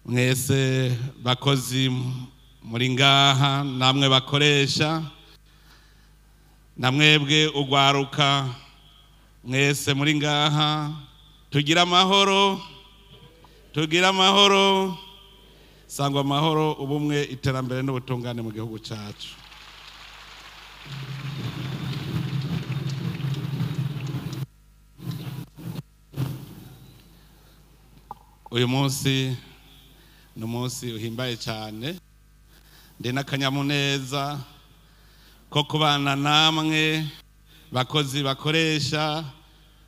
Mwese bakozi muri ngaha, namwe bakoresha, namwebwe ugwaruka, mwese muri ngaha, tugira amahoro, tugira amahoro, sangwa amahoro, ubumwe, iterambere n'ubutungane mu gihugu cyacu. Uyu munsi ni umunsi uhimbaye cyane, ndi n'akanyamuneza ko kubana namwe bakozi bakoresha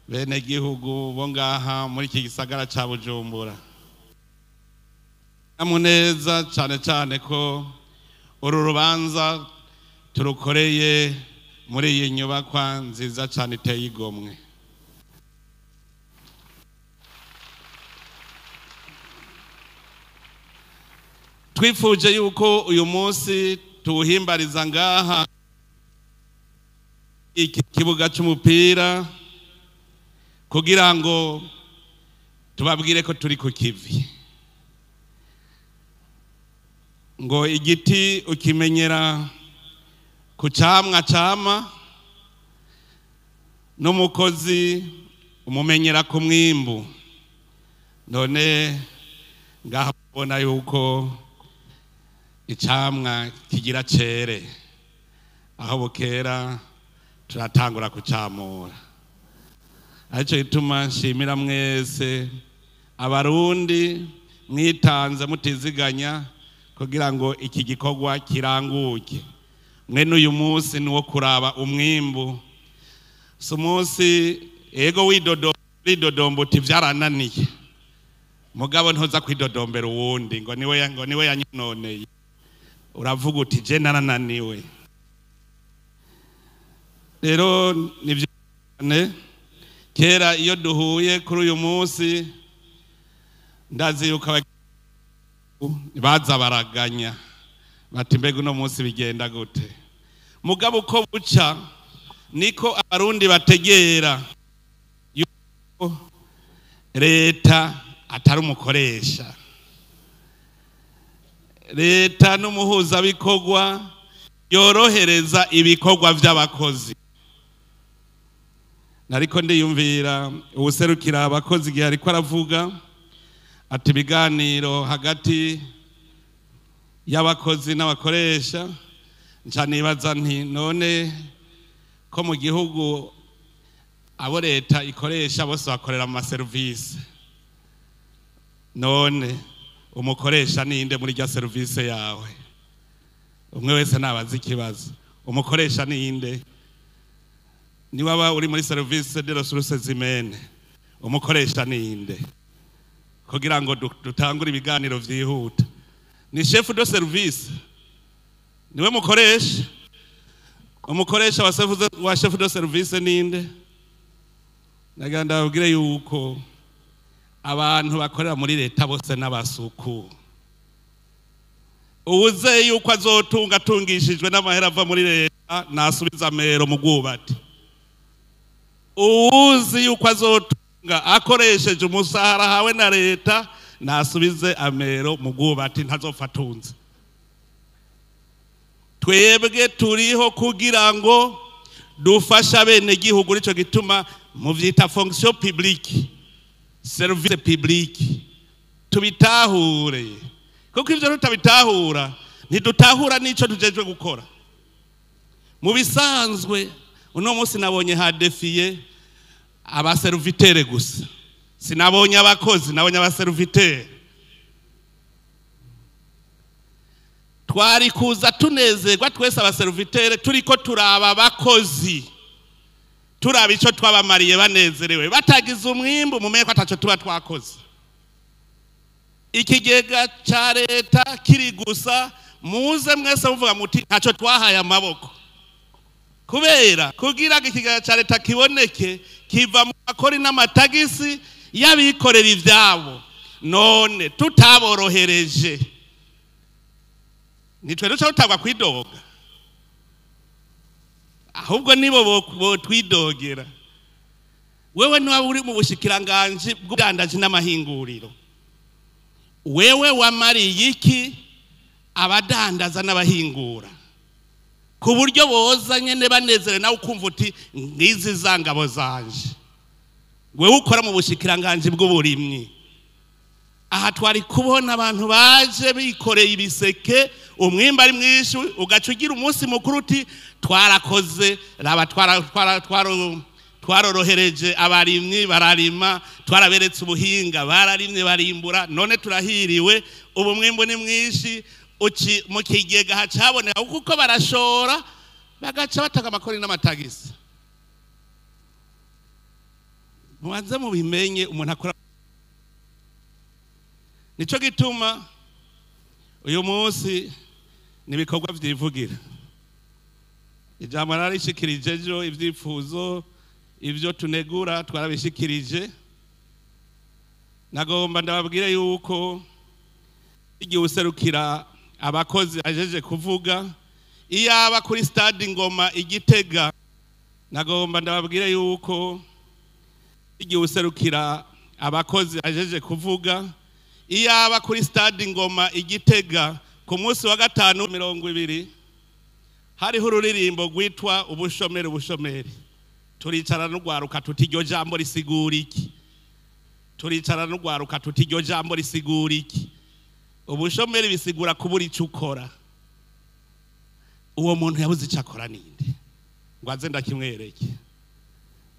bene gihugu bo ngaha muri iki gisagara ca Bujumbura. Akanyamuneza cyane cyane ko uru rubanza turukoreye muri iyi nyubakwa nziza cyane iteye igomwe. Twifuje yuko uyu munsi tuwuhimbariza ngaha iki kibuga c'umupira kugira ngo tubabwire ko turi ku kivi. Ngo igiti ukimenyera ku camwa cama, n'umukozi umumenyera ku mwimbu. None ngaha ubona yuko icamwa kigira cere, aho bukera turatangura kucamura. Arico gituma nshimira mwese abarundi mwitanze mutiziganya kugira ngo iki gikorwa kiranguke. Mwene uyu munsi ni uwo kuraba umwimbu, si umunsi ego widodomba uti vyarananiye, mugabo ntuza kwidodombera uwundi ngo niwe yanyononeye. Uravuga uti je narananiwe. Rero nivyo kera iyo duhuye kuri uyu munsi ndazi yuko baza baraganya bati mbega uno munsi bigenda gute. Mugabo uko buca niko abarundi bategera yuko leta atari umukoresha, leta n'umuhuzabikorwa yorohereza ibikorwa vy'abakozi. Nariko ndiyumvira uwuserukira abakozi igihe ariko aravuga ati ibiganiro hagati y'abakozi n'abakoresha, nca nibaza nti none ko mu gihugu abo leta ikoresha bose bakorera mu maserivisi, none umukoresha ninde muri rya service yawe? Umwe wese nabaza ikibazo, umukoresha ninde? Niwaba uri muri service de ressources humaines, umukoresha ninde? Kugira ngo dutangure ibiganiro vyihuta, ni chef de service niwe mukoresha? Umukoresha wa chef de service ninde? Nagira ndababwire yuko abantu bakorera muri leta bose n'abasuku. Uwuze yuko azotunga atungishijwe n'amahera ava muri leta nasubiza amero mu bwubati. Uwuzi yuko azotunga akoresheje umusahara hawe na leta nasubize amero mu bwubati, ntazopfa atunze. Twebwe turiho kugira ngo dufashe abenegihugu, nico gituma muvyita fonction publique, service publique. Tubitahure, kuko ivyo tutabitahura ntidutahura n'ico tujejwe gukora. Mu bisanzwe uno munsi nabonye hadefiye abaservitere gusa, sinabonye abakozi, nabonye abaservitere. Twari kuza tunezerwa twese abaservitere turiko turaba abakozi, turaba ico twabamariye banezerewe, batagize umwimbu mumenye ko ataco tuba twakoze. Ikigega ca leta kiri gusa, muze mwese muvuga muti ntaco twahaye amaboko. Kubera kugira ngo ikigega ca leta kiboneke kiva mu makori n'amatagisi y'abikorera ivyabo, none tutaborohereje nitwe duca tutagwa kwidoga, ahubwo nibo botwidogera. Wewe niba uri mu bushikiranganji bw'ubudandaji n'amahinguriro, Wewe wamariye iki abadandaza n'abahingura ku buryo boza nyene banezere nawe ukumva uti ngizi za ngabo zanje? Wewe ukora mu bushikiranganji bw'uburimyi, aha twari kubona abantu baje bikoreye ibiseke, umwimba ari mwinshi, ugaca ugira umunsi mukuru uti twarakoze, raba twarorohereje abarimyi bararima, twaraberetse ubuhinga bararimye barimbura, none turahiriwe, ubu mwimbu ni mwinshi. Uci mu kigega hacaboneka kuko barashora bagaca batanga amakori n'amatagisi. Mubanze mubimenye, umuntu akora. Nico gituma uyu munsi nibikorwa vyivugira. Ijambo narishikirije ejo, ivyifuzo ivyo tunegura twarabishikirije. Nagomba ndababwire yuko igihe userukira abakozi ajeje kuvuga, iyaba kuri stade Ngoma igitega, nagomba ndababwire yuko igihe userukira abakozi ajeje kuvuga, iyaba kuri stade Ngoma igitega ku munsi wa gatanu 20 hariho ururirimbo rwitwa ubushomeri ubushomeri, turicara n'urwaruka tuti iryo jambo risigura iki? Turicara n'urwaruka tuti iryo jambo risigura iki? Ubushomeri bisigura kubura icyo ukora. Uwo muntu yabuze icyo akora ninde ngo aze ndakimwereke?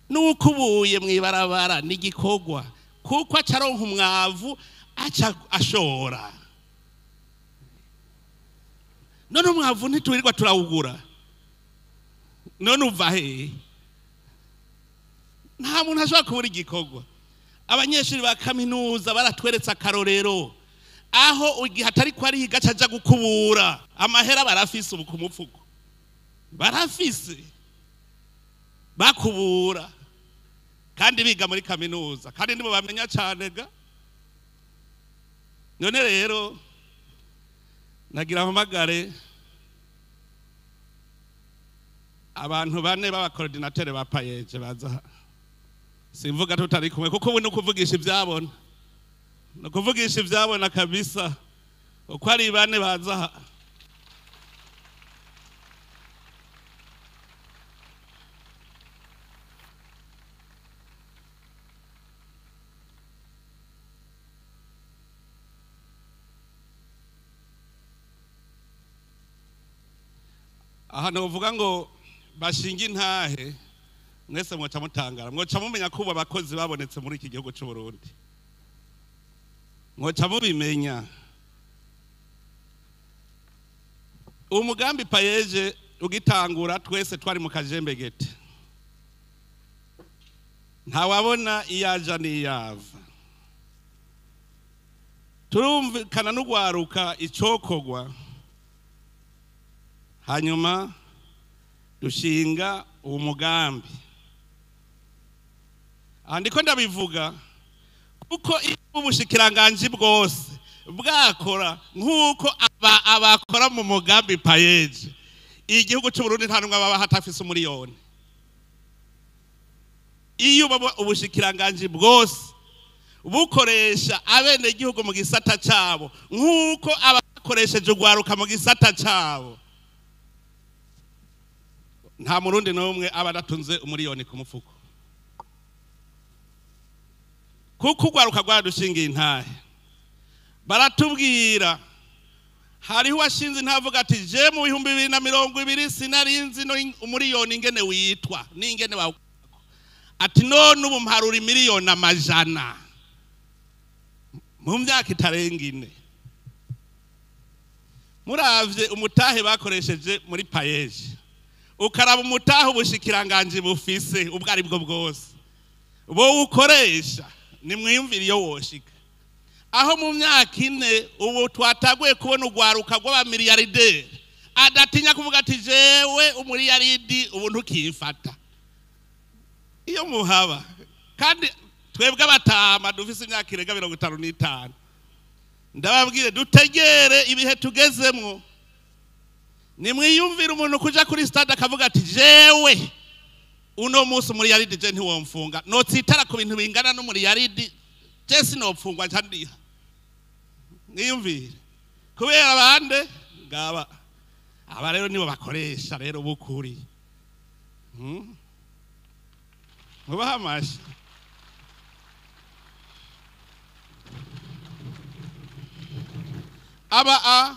Nukubuye mwibarabara n'igikorwa, kuko acaronka umwavu aca ashora. None umwavu ntituwirirwa turawugura, none uva he? Nta muntu ashobora kubura igikorwa. Abanyeshuri ba kaminuza baratweretse akarorero aho igihe atari ko ariga aca gukubura amahera, barafise ubu ku mufuko, barafise bakubura kandi biga muri kaminuza, kandi nibo bamenya cyane ga. None rero nagira mpamagare abantu bane b'abakoordinateur ba PAEEJ baza. Simvuga tutari kumwe kuko ubu nukuvugisha ivyabona, nukuvugisha ivyabona kabisa. Uko ari bane baza, aha novuga ngo bashinga intahe, mwese mwoca mutangara, mwoca mumenya ko ubu abakozi babonetse muri iki gihugu c'u Burundi, mwoca mubimenya. Umugambi PAEEJ ugitangura twese twari mu kajembegete, ntawabona iyaja n'iyava. Turumvikana n'ugwaruka icokogwa, hanyuma dushinga uwo mugambi. Aha ndiko ndabivuga kuko iyo ubushikiranganji bwose bwakora nk'uko abakora mu mugambi PAEEJ, igihugu c'u Burundi nta numwe baba hatafise umuriyoni. Iyo ubushikiranganji bwose bukoresha abene igihugu mu gisata cabo nk'uko abakoresheje ugwaruka mu gisata cabo, nta murundi n'umwe aba adatunze umuriyoni ku mufuko. Kuko ugwaruka rwaradushingiye intahe, baratubwira hariho uwashinze intavuga ati je mu 2020 sinarinzi no umuriyoni ingene witwa n'ingene bawo, ati none ubu mparura imiliyoni 100 mu myaka itarenga 4. Muravye umutahe bakoresheje muri PAEEJ, ukaraba umutahe ubushikiranganji bufise ubwo ari bwo bwose bo ukoresha, nimwiyumvire iyo woshika aho mu myaka 4 ubu twataguye kubona ugwaruka rw'abamiliyarderi adatinya kuvuga ati jewe umuriyaridi ubu ntukifata iyo muhaba. Kandi twebwe abatama dufise imyaka irenga 55, ndababwire dutegere ibihe tugezemwo. Nimwiyumvire umuntu kuja kuri stade akavuga ati jewe uno munsi umuriyaridi je ntiwomfunga, notsitara ku bintu bingana n'umuriyaridi je sinopfungwa ncandiha. Mwiyumvire kubera abande ngaba aba rero nibo bakoresha rero bukuri. Mubaha amashi. Aba a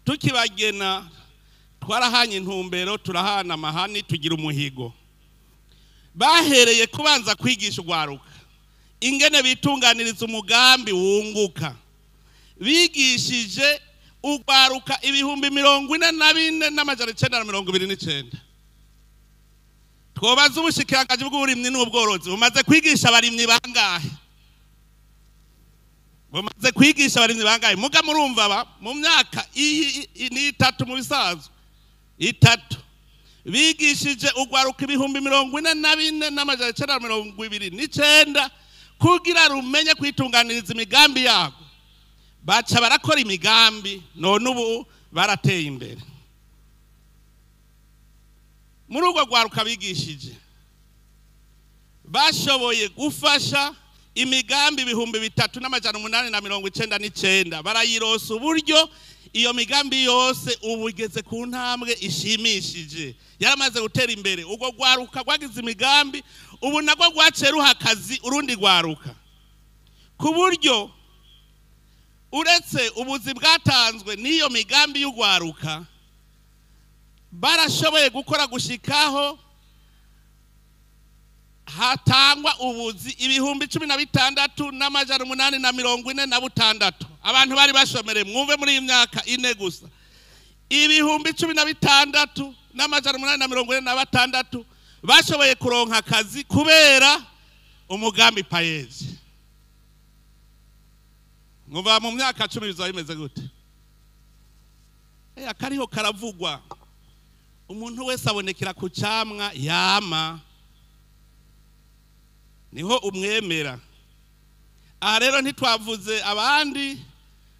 tukibagena twarahanye intumbero, turahana amahani, tugira umuhigo. Bahereye kubanza kwigisha ugwaruka ingene bitunganiriza umugambi wunguka. Bigishije ugwaruka 44,929. Twobaza ubushikiranganji bw'uburimyi n'ubworozi bumaze kwigisha abarimyi bangahe? Bumaze kwigisha abarimyi bangahe? Muga murumva ba mu myaka iyi ni itatu mu bisanzwe itatu bigishije ugwaruka 44,929 kugira rumenye kwitunganiriza imigambi yabo. Baca barakora imigambi none ubu barateye imbere. Muri urwo rwaruka bigishije bashoboye gufasha imigambi 3899 barayirosa uburyo. Iyo migambi yose ubu igeze ku ntambwe ishimishije, yaramaze gutera imbere. Ubwo rwaruka rwagize imigambi ubu nagwo rwaciye ruha akazi urundi rwaruka, ku buryo uretse ubuzi bwatanzwe n'iyo migambi y'urwaruka barashoboye gukora gushikaho hatangwa ubuzi 16,846. Abantu bari bashomere mwumve muri iyi myaka ine gusa 16,846 bashoboye kuronka akazi kubera umugambi PAEEJ. Mwumva mu myaka 10 bizaba bimeze gute? Akariho karavugwa. Umuntu wese abonekera ku camwa yama, niho umwemera. Aha rero ntitwavuze abandi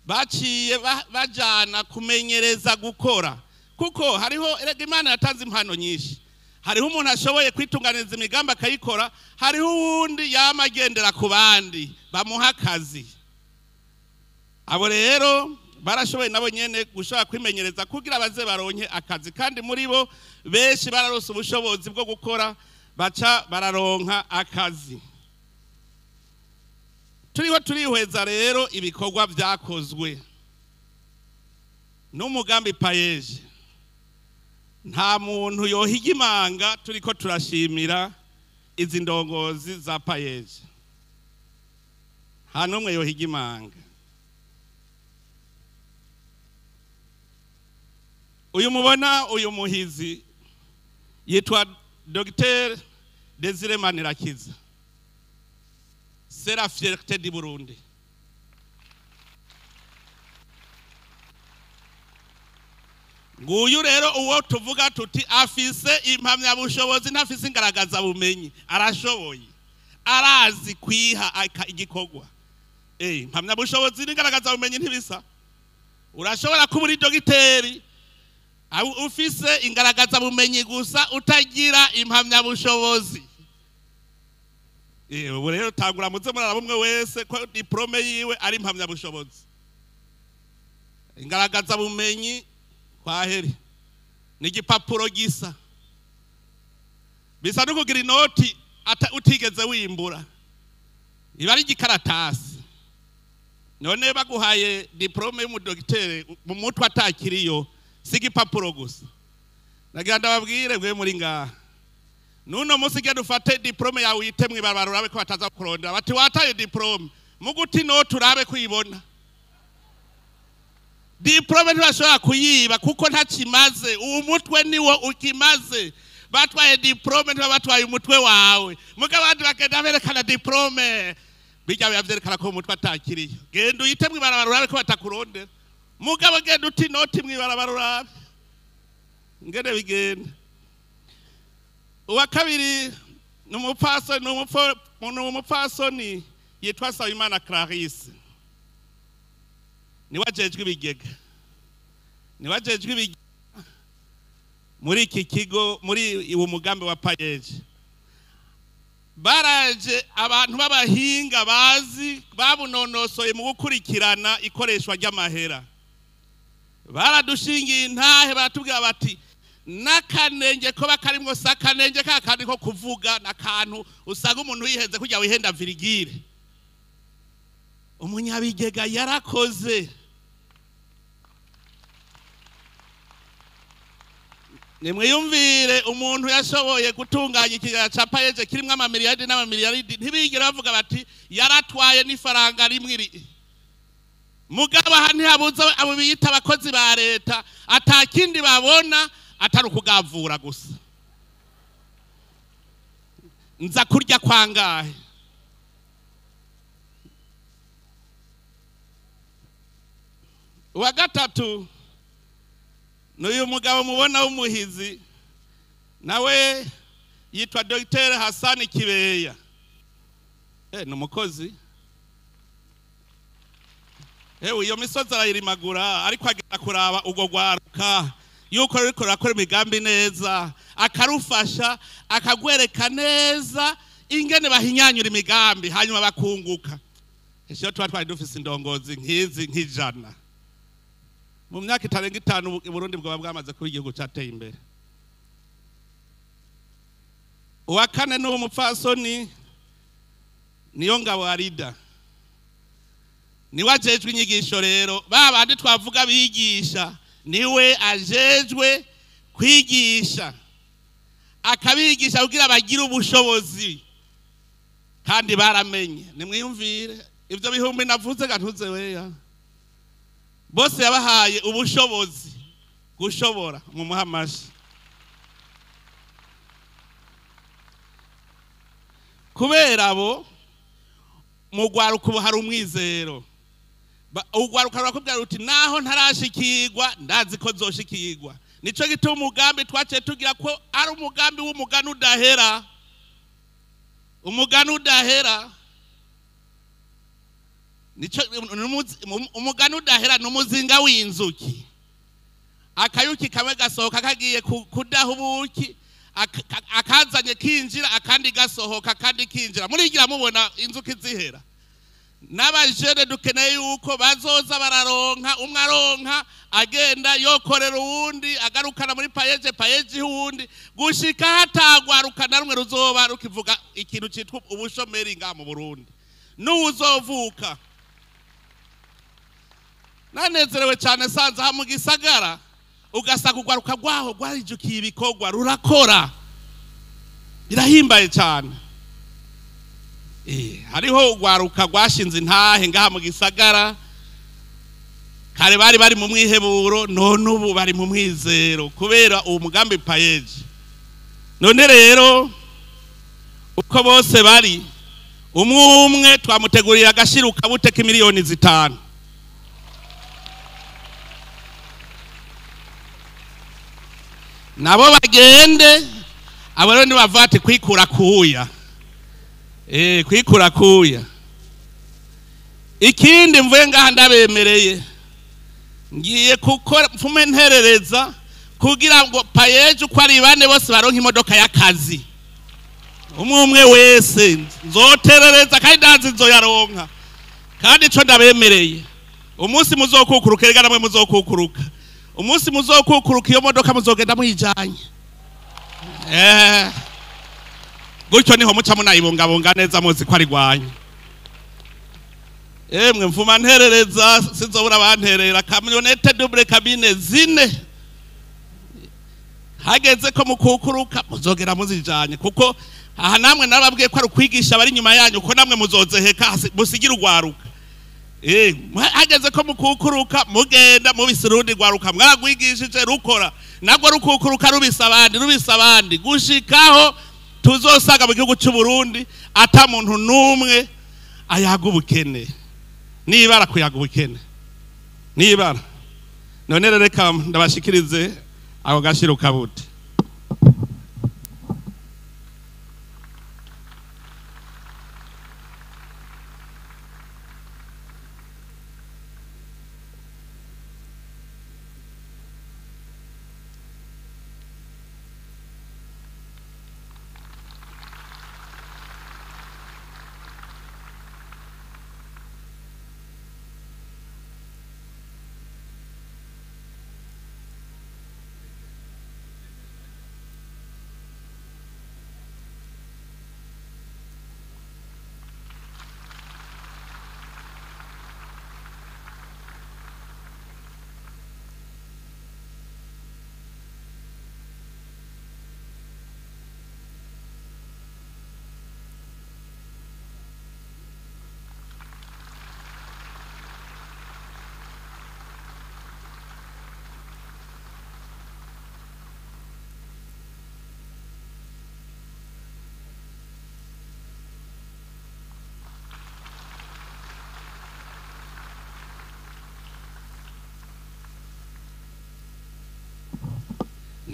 baciye bajana kumenyereza gukora, kuko hariho erega Imana yatanze impano nyinshi. Hariho umuntu ashoboye kwitunganiriza imigambi akayikora, hariho uwundi yama agendera ku bandi bamuha akazi. Abo rero barashoboye nabo nyene gushobora kwimenyereza kugira baze baronke akazi, kandi muri bo benshi bararose ubushobozi bwo gukora baca bararonka akazi. Turiho turihweza rero ibikorwa vyakozwe n'umugambi PAEEJ. Nta muntu yohiga imanga, turiko turashimira izi ndongozi za PAEEJ. Nta n'umwe yohiga imanga. Uyu mubona uyu muhizi yitwa Dr Desire Manirakiza. C'est la fierté du Burundi. Nguyu rero uwo tuvuga tuti afise impamyabushobozi ntafise ingaragaza bumenyi, arashoboye, arazi kwiha igikorwa. Impamyabushobozi n'ingaragaza bumenyi ntibisa. Urashobora kuba uri dogiteri ufise ingaragaza bumenyi gusa utagira impamyabushobozi. Ubu rero tangura muze muraraba umwe wese ko diplome yiwe ari impamyabushobozi. Ingaragaza bumenyi kwaheri ni igipapuro gisa, bisa no kugira inoti utigeze wimbura, iba ari igikaratasi. None baguhaye diplome y'umudogiteri mu mutwe atakiriyo, si igipapuro gusa. Nagira ndababwire gwe muri ngaha, nuno musi genda ufate diplome yawe uyite mw'ibarabara urabe ko bataza kurondera bati wataye diplome, muguti inoti urabe kuyibona. Diplome ntibashobora kuyiba kuko ntakimaze, uwo mutwe niwo ukimaze. Batwaye diplome ntibabatwaye umutwe wawe. Muga abandi bagenda berekana diplome, bijya bavyerekana ko umutwe atakiriyo. Genda uyite mw'ibarabara urabe ko batakurondera. Mugabo genda uti inoti mw'ibarabara urabe ngene bigenda. Uwa kabiri ni umupfasoni yitwa Nsabimana Clarisse. Niwe ajejwe ibigega, niwe ajejwe ibigega muri iki kigo, muri uwo mugambi wa PAEEJ. Baraje abantu b'abahinga bazi babunonosoye mu gukurikirana ikoreshwa ry'amahera, baradushingiye intahe, baratubwira bati n'akanenge ko bakarimwo si akanenge ka kandi ko kuvuga, n'akantu usanga umuntu yihenze kujya wihenda virigire. Umunyabigega yarakoze. Nimwiyumvire umuntu yashoboye gutunganya ikigega ca PAEEJ kirimwo amamiliyaridi n'amamiliyaridi, ntibigera bavuga bati yaratwaye n'ifaranga rimwe iri. Mugabo aha ntihabuze abo biyita abakozi ba leta atakindi babona atari ukugavura gusa. Nza kurya kwangahe? Uwa gatatu n'uyu mugabo mubona w'umuhizi, nawe yitwa Dr Hassan Kibeya. Ni umukozi. Iyo misozi arayirimagura, ariko agenda kuraba ubwo rwaruka yuko ruriko rurakora imigambi neza, akarufasha akagwereka neza ingene bahinyanyura imigambi hanyuma bakunguka. Ese tuba twari dufise indongozi nk'izi nk'ijana, mu myaka itarenga 5 Burundi bwoba bwamaze kuba igihugu cateye imbere. Uwa kane n'uwo mupfasoni niyo ngabo Arida, niwe ajejwe inyigisho. Rero ba bandi twavuga bigisha, niwe ajejwe kwigisha, akabigisha kugira bagire ubushobozi, kandi baramenye. Nimwiyumvire ivyo bihumbi navuze gantuze weya, bose yabahaye ubushobozi gushobora mu muhamashi. Kubera abo mu rwaruka ubu hari umwizero. Urwaruka rurakubwira ruti naho ntarashikirwa ndazi ko nzoshikirwa. Nico gituma umugambi twaciye tugira ko ari umugambi w'umugani udahera. Umugani udahera. Nico umugani udahera n'umuzinga w'inzuki. Akayuki kamwe gasohoka kagiye kudaha ubuki, akazanye kinjira, akandi gasohoka akandi kinjira. Murigira mubona inzuki zihera. N'abajene dukeneye yuko bazoza bararonka, umwe aronka agenda yokorera uwundi, agarukana muri PAEEJ, PAEEJ uwundi, gushika hatagwaruka na rumwe ruzoba rukivuga ikintu citwa ubushomeri ngaha mu Burundi. N'uwuzovuka. Nanezerewe cyane sanze aha mu gisagara, ugasanga urwaruka rwaho rwarijukiye ibikorwa, rurakora, birahimbaye cyane. Hariho urwaruka rwashinze intahe ngaha mu gisagara, kare bari bari mu mwiheburo, none ubu bari mu mwizero kubera uwo mugambi PAEEJ. None rero uko bose bari, umwe umwe twamutegurira agashiruka bute k'imiliyoni 5. Nabo bagende, abo rero ntibava ati kwikura kuya. Kwikura kuya. Ikindi mvuye ngaha ndabemereye, ngiye gukora mfume nterereza kugira ngo PAEEJ uko ari bane bose baronke imodoka y'akazi. Umwe umwe wese nzoterereza kandi ndazi nzoyaronka. Kandi ico ndabemereye, umunsi muzokukuruka, erega namwe muzokukuruka. Umunsi muzokukuruka iyo modoka muzogenda muyijanye. Gutyo niho muca munayibungabunga neza muzi ko ari rwanyu. Emwe mfuma nterereza, sinzobura banterera kamyonete double cabine 4. Hageze ko mukukuruka muzogera muzijanye, kuko aha namwe narababwiye ko ari ukwigisha abari inyuma yanyu, ko namwe muzozeheka musigira urwaruka. Hageze ko mukukuruka mugenda mubise urundi rwaruka mwaragwigishije rukora, nagwo rukukuruka rubisa abandi, rubisa abandi, gushikaho tuzosaga mu gihugu cy'u Burundi ata muntu numwe ayaga ubukene. Nibara kuyaga ubukene, nibara. None rero reka ndabashikirize ako gashiruka bute.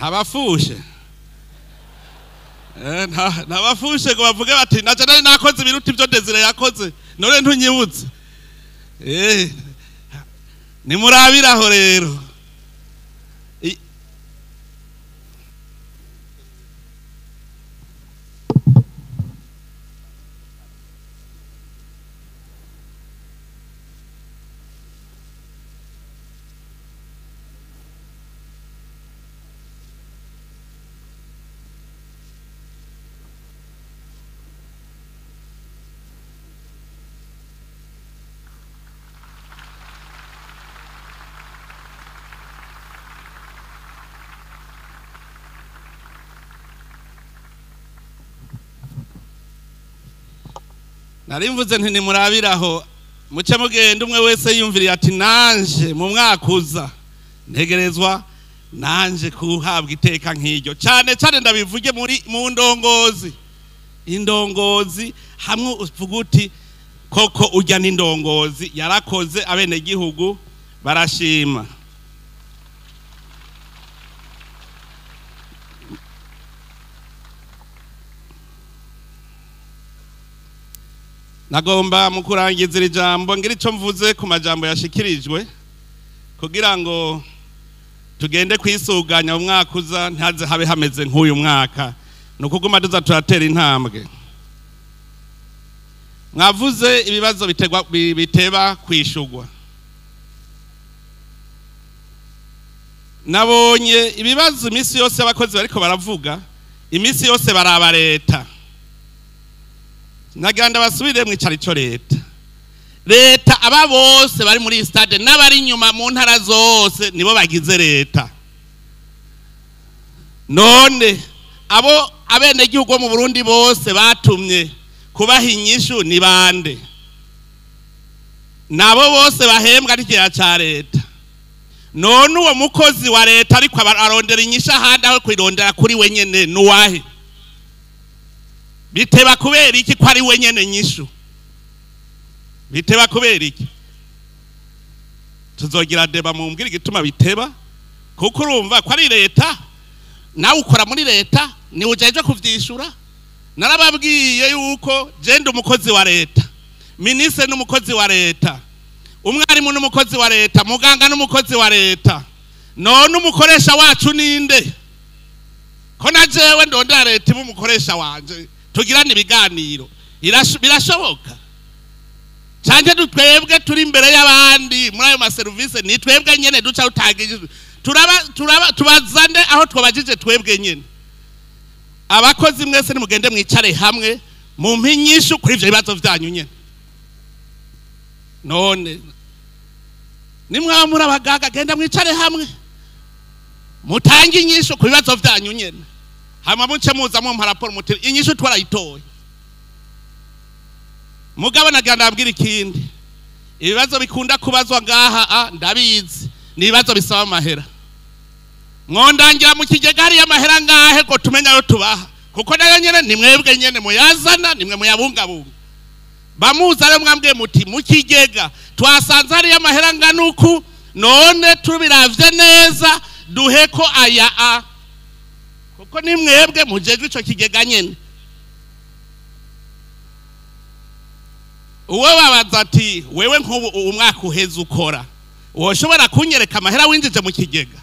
Ntabafushe. Ntabafushe ngo bavuge bati naje nari nakoze ibiruta ibyo Desire yakoze none ntunyibutse. Nimurabiraho rero. Narimvuze nti nimurabiraho muce mugenda umwe wese yumviriye ati nanje mu mwaka uza ntegerezwa nanje kuhabwa iteka nk'iryo. Cyane cyane ndabivuge muri mu ndongozi, indongozi hamwe uvuga uti koko ujya n'indongozi yarakoze abenegihugu barashima. Nagomba mu kurangiza iri jambo ngira ico mvuze ku majambo yashikirijwe kugira ngo tugende kwisuganya umwaka uza ntaze habe hameze nk'uyu mwaka, nukuguma tuza turatera intambwe. Mwavuze ibibazo biteba kwishugwa. Nabonye ibibazo imisi yose abakozi bariko baravuga, imisi yose baraba leta. Naganda basubire mwicari ico leta. Leta aba bose bari muri stade n'abari inyuma mu ntara zose nibo bagize leta. None abo abenegihugu mu Burundi bose batumye kubaha inyishu ni bande? Nabo bose bahembwa n'ikigega ca leta. None uwo mukozi wa leta ariko arondera inyishu ahandi aho kwirondera kuri we nyene nuwahe? Biteba kubera iki ko ari we nyene nyishu? Biteba kubera iki? Tuzogira deba mumbwira igituma biteba, kuko urumva ko ari leta, nawe ukora muri leta, ni ujeje kuvyishura. Narababwiye yuko je ndi umukozi wa leta, ministre n'umukozi wa leta, umwarimu n'umukozi wa leta, muganga n'umukozi wa leta. None umukoresha wacu ninde? Ko na jewe ndondera leta ibe wanje tugirane ibiganiro, birashoboka? Canje dutwebwe turi imbere y'abandi muri ayo maserivisi ni twebwe nyene duca rutagije, turaba tubazane aho twabajije twebwe nyene. Abakozi mwese nimugende mwicare hamwe mu mpinyishu kuri ivyo bibazo vyanyu nyene. None nimwaba muri abagaga genda mwicare hamwe mutange inyishu ku bibazo vyanyu nyene, hama muce muza mu raporo muti inyishu twarayitoye. Mugabo nagira ndabwira ikindi, ibibazo bikunda kubazwa ngaha ndabizi ni ibibazo bisaba amahera. Mwondangira mu kigega hariya amahera ngahe ko tumenya ayo tubaha, kuko nayo nyene ni mwebwe nyene muyazana, nimwe muyabungabunga. Bamuza rero mwambwiye muti mu kigega twasanze hariya amahera ngana uku, none tubiravye neza duheko aya a, kuko ni mwebwe mujejwe ico kigega nyene. Uwo babaza ati wewe nk'ubu umwaka uheze ukora, woshobora kunyereka amahera winjije mu kigega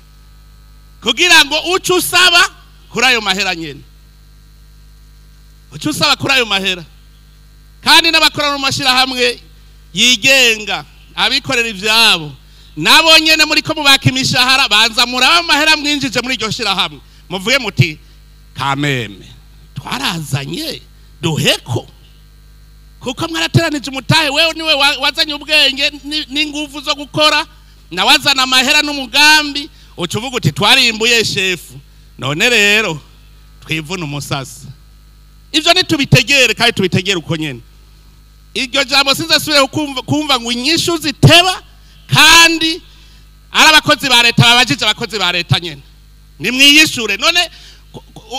kugira ngo uce usaba kuri ayo mahera nyene, uce usaba kuri ayo mahera. Kandi n'abakora mu mashirahamwe yigenga abikorera ivyabo nabo nyene muri ko mubaka imishahara, banza muraba amahera mwinjije muri iryo shirahamwe, muvuge muti kameme twarazanye duheko, kuko mwarateranije umutahe. Wewe niwe wazanye ubwenge n'inguvu zo gukora, nawazana amahera n'umugambi, uca uvuga uti twarimbuye shefu, none rero twivuna umusasi. Ivyo nitubitegere kandi tubitegere uko nyene. Iryo jambo sinzasubire kumva ngo inyishu ziteba kandi ari abakozi ba leta babajije abakozi ba leta nyene. Nimwiyishure. None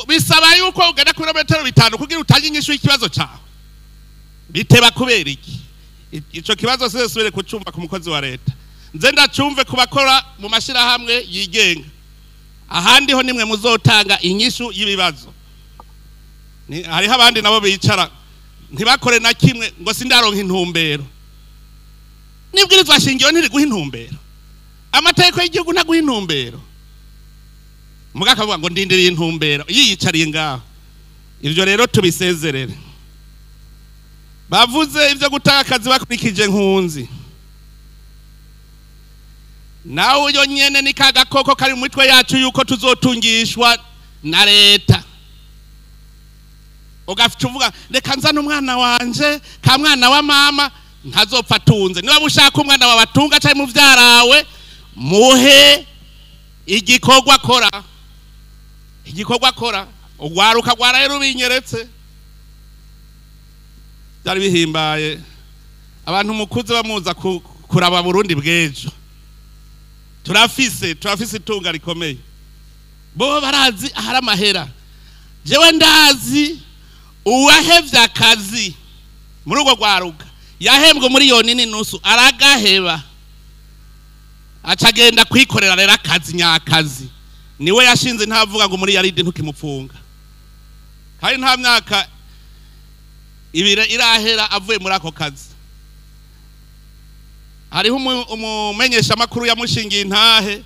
bisaba yuko ugenda ku birometero 5 kugira utange inyishu y'ikibazo cawe. Biteba kubera iki? Ico kibazo sinzasubire kucumva ku mukozi wa leta, nze ndacumve ku bakora mu mashirahamwe yigenga. Ahandi ho nimwe muzotanga inyishu y'ibibazo. Hariho abandi nabo bicara ntibakore na kimwe ngo sindaronka intumbero. Nibwirizwa shingiro ntiriguha intumbero, amategeko y'igihugu ntaguha intumbero. Muga akavuga ngo ndindiriye intumbero, yiyicariye ngaho. Ivyo rero tubisezerere. Bavuze ivyo gutanga akazi bakurikije nkunzi. Nawe uyo nyene ni kagakoko kari mu mitwe yacu yuko tuzotungishwa na leta. Ugafite uvuga reka nzane umwana wanje ka mwana wa mama ntazopfa atunze. Niba ushaka umwana wawe atunga cyangwa muvyarawe, muhe igikorwa akora. Igikorwa akora ugwaruka gwaraye rubinyeretse. Byari bihimbaye abantu mukuze bamuza kuraba Burundi bw'ejo. Turafise itunga rikomeye. Bo barazi ahari amahera. Jewe ndazi uwahevye akazi muri urwo rwaruka yahembwe miliyoni n'inusu aragaheba, acagenda kwikorera rero akazi nyakazi. Niwe yashinze ntavuga ngo muri yaride ntukimupfunga. Kandi nta myaka ibiri irahera avuye muri ako kazi. Hariho umumenyesha makuru yamushingiye intahe,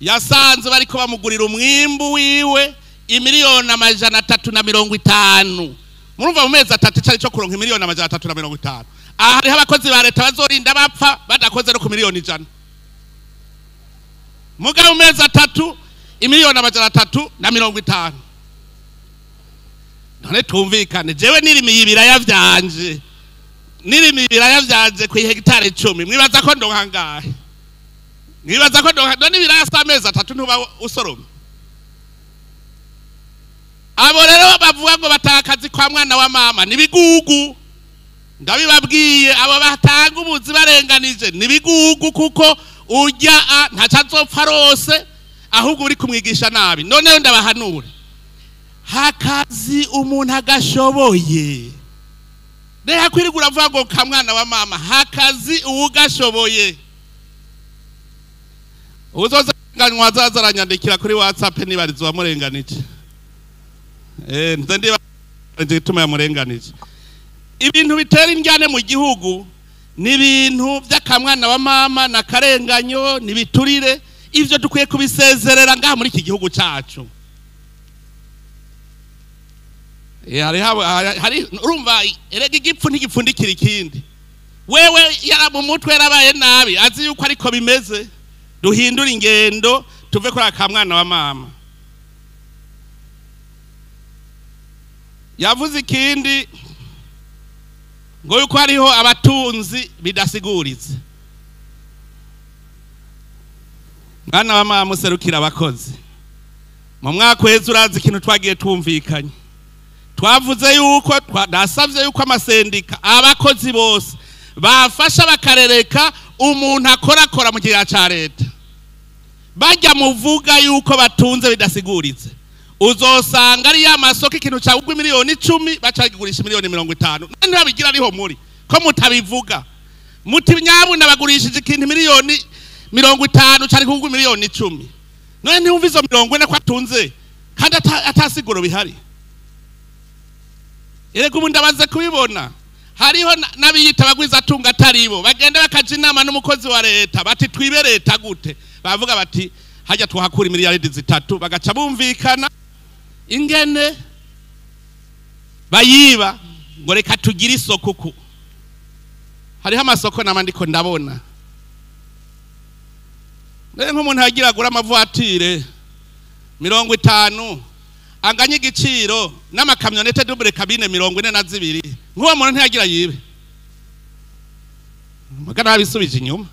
yasanze bariko bamugurira umwimbu wiwe 350,000,000. Murumva mu mezi atatu cari cyo kuronka 350,000,000. Aha hariho abakozi ba leta bazorinda bapfa badakoze no ku 100,000,000. Mugabo mu mezi atatu 350,000,000. None tumvikane, jewe nirimiye ibiraya vyanje. Nirimiye ibiraya vyanje ku hegitari 10. Mwibaza ko ndonka ngahe? Mwibaza ko ndonka none ibiraya sa mezi atatu ntuba usoroma. Abo rero bavuga ngo batakazi kwa mwana wa mama nibigugu. Ndabibabwiye abo batanga ubuzi barenganije nibigugu, kuko urya ntacazopfa rose ahubwo uri kumwigisha nabi. None ndabahanure, hakazi umuntu agashoboye. Reka kwirigura avuga ngo ka mwana wa mama, hakazi ugashoboye. Uzoza nganywa azazaranyandikira kuri WhatsApp nibarizwa murenganije. Nze ndiba gituma yamurenganije. Ibintu bitera indyane mu gihugu ni ibintu by'akamwana wa mama na karenganyo nibiturire. Ivyo dukwiye kubisezerera ngaha muri iki gihugu cacu. Hari urumva erega igipfu ntigipfundikira ikindi. Wewe yara mu mutwe yarabaye nabi azi yuko ariko bimeze. Duhindura ingendo tuve kuri akamwana wa mama. Yavuze ikindi ngo yuko hariho abatunzi bidasiguritse. Mwana wa mama muserukira abakozi. Mu mwaka uheze urazi ikintu twagiye twumvikanye. Twavuze yuko nasavye yuko amasendika abakozi bose bafasha bakarereka umuntu akorakora mu kigega ca leta. Bajya muvuga yuko batunze bidasiguritse. Uzosanga ari ya masoko ikintu cagugwa 10,000,000 bacagigurisha 50,000,000. None babigira ariho muri ko mutabivuga. Muti nyabuna bagurishije ikintu 50,000,000 cari kugwa 10,000,000. None ntiwumva izo 40 ko atunze kandi atasiguro bihari. Erega ubu ndabaze kubibona. Hariho n'abiyita bagwiza atunga ataribo bagenda bakaja inama n'umukozi wa leta bati twibe leta gute. Bavuga bati hajya tuhakura 3,000,000,000, bagaca bumvikana ingene bayiba ngo reka tugire isoko ku. Hariho amasoko namandiko ndabona. Rero nk'umuntu yagira agura amavuatire 50 anganye igiciro n'amakamyonete double cabine 42, nk'uwo muntu ntiyagira yibe. Magana abisubije inyuma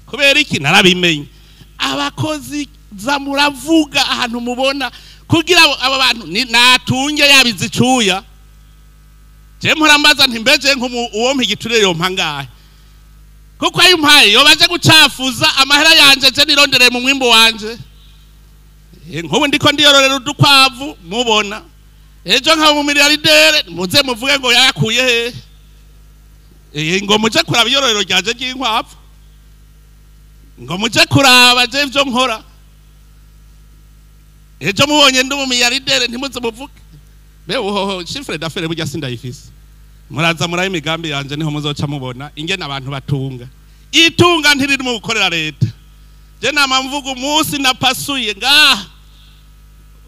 kubera iki? Narabimenye. Abakozi za muravuga ahantu mubona kugira abo bantu natunge yabizicuya. Je murambaza nti mbeje uwo mpigiturire yompa ngahe? Kuko ayo mpaye yobaje gucafuza amahera yanje je nirondere mu mwimbo wanje. Nkubu ndiko ndiyororera udukwavu mubona. Ejo nka mu miliyardere muze muvuge ngo yakuye he? Ngo muje kuraba iyororero ryaje ry'inkwavu. Ngo muje kuraba je ivyo nkora. Ejo mubonye ndi umumiliyardere ntimuze muvuge be uhoho chiffre d'affaires burya sindayifise. Muraza muraye imigambi yanje, niho muzoca mubona ingene abantu batunga. Itunga ntiriri mu gukorera leta. Je nama mvuga, umunsi napasuye ngaha,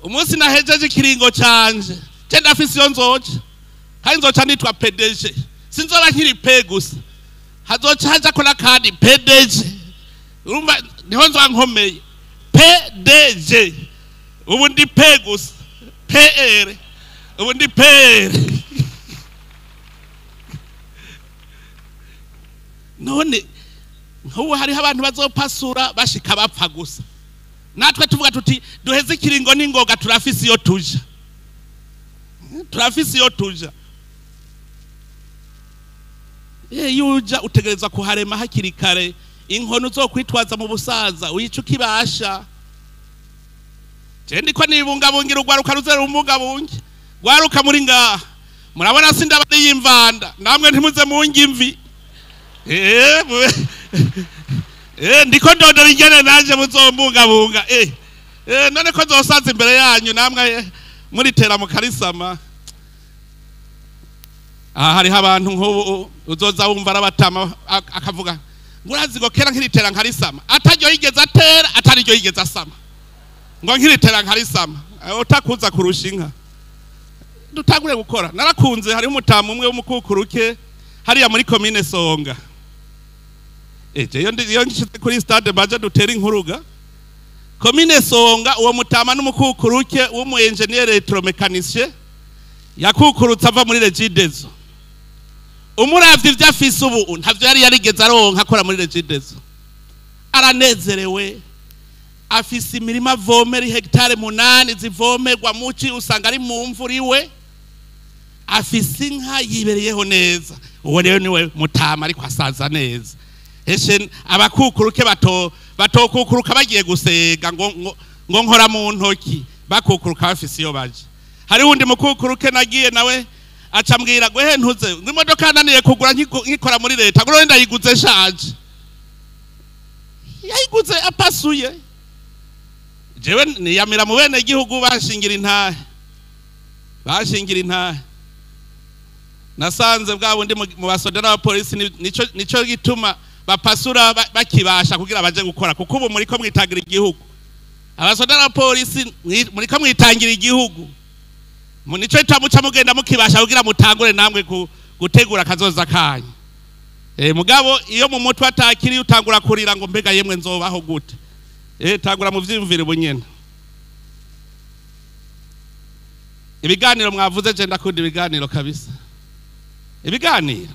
umunsi nahejeje ikiringo canje, je ndafise iyo nzoca, kandi nzoca nitwa PDG. Sinzoba nkiri P gusa, hazoca haja ko n'akandi PDG. Urumva niho nzoba nkomeye, PDG. Ubu ndi P gusa, PR, ubu ndi PR. None nk'ubu hariho abantu bazopasura bashika bapfa gusa, natwe tuvuga tuti duheze ikiringo n'ingoga, turafise iyo tuja, turafise iyo tuja. Iyo uja utegerezwa kuharema hakiri kare. Inkono uzokwitwaza mu busaza uyica ukibasha. Je ndiko nibungabungira urwaruka ruzera rumbungabunge. Rwaruka muri ngaha, murabona sindabariye imvanda, namwe ntimuze munge imvi. Ndiko ndondora ingene nanje muzombungabunga. None ko nzosaza imbere yanyu namwe muritera mu karisama. Aha hariho abantu nk'ubu uzoza wumva arabatama akavuga ngo urazi ngo kera nkiritera nkarisama, ataryo yigeze atera, atariryo yigeze asama, ngo nkiritera nkarisama. Utakuza kurusha inka. Dutangure gukora. Narakunze, hariho umutamu umwe w'umukukuruke hariya muri komine Songa. Eje iyo nshitse kuri stade baje dutera inkuruga. Komine Songa, uwo mutama n'umukukuruke w'umu engineer électromécanicien, yakukurutse ava muri Regideso. Umuravye ivyo afise ubu ntavyo yari yarigeze aronka akora muri Regideso. Aranezerewe, afise imirima avomera, hegitare 8 zivomerwa muci, usanga ari mu mvura iwe, afise inka, yibereyeho neza. Uwo rero niwe mutama ariko asaza neza. Eshe abakukuruke bato batokukuruka bagiye gusega ngo ngo nkora mu ntoki, bakukuruka bafise iyo baje. Hari wundi mukukuruke nagiye nawe acambwira ngo he ntuze ngo imodoka yananiye kugura nkikora muri leta, ngo none ndayiguze shaje. Yayiguze apasuye. Jewe niyamira mu bene gihugu bashingira intahe, bashingira intahe. Nasanze bwa bundi mu basoda n'abapolisi nico gituma bapasura bakibasha kugira baje gukora, kuko ubu muriko mwitangira igihugu. Abasoda n'abapolisi muriko mwitangira igihugu, nico gituma muca mugenda mukibasha kugira mutangure namwe gutegura kazoza kanyu. Mugabo iyo mu mutwe atakiri utangura kurira ngo mbega yemwe nzobaho gute? Tangura mu vyiyumvire bunyene. Ibiganiro mwavuze, je ndakunda ibiganiro kabisa. Ibiganiro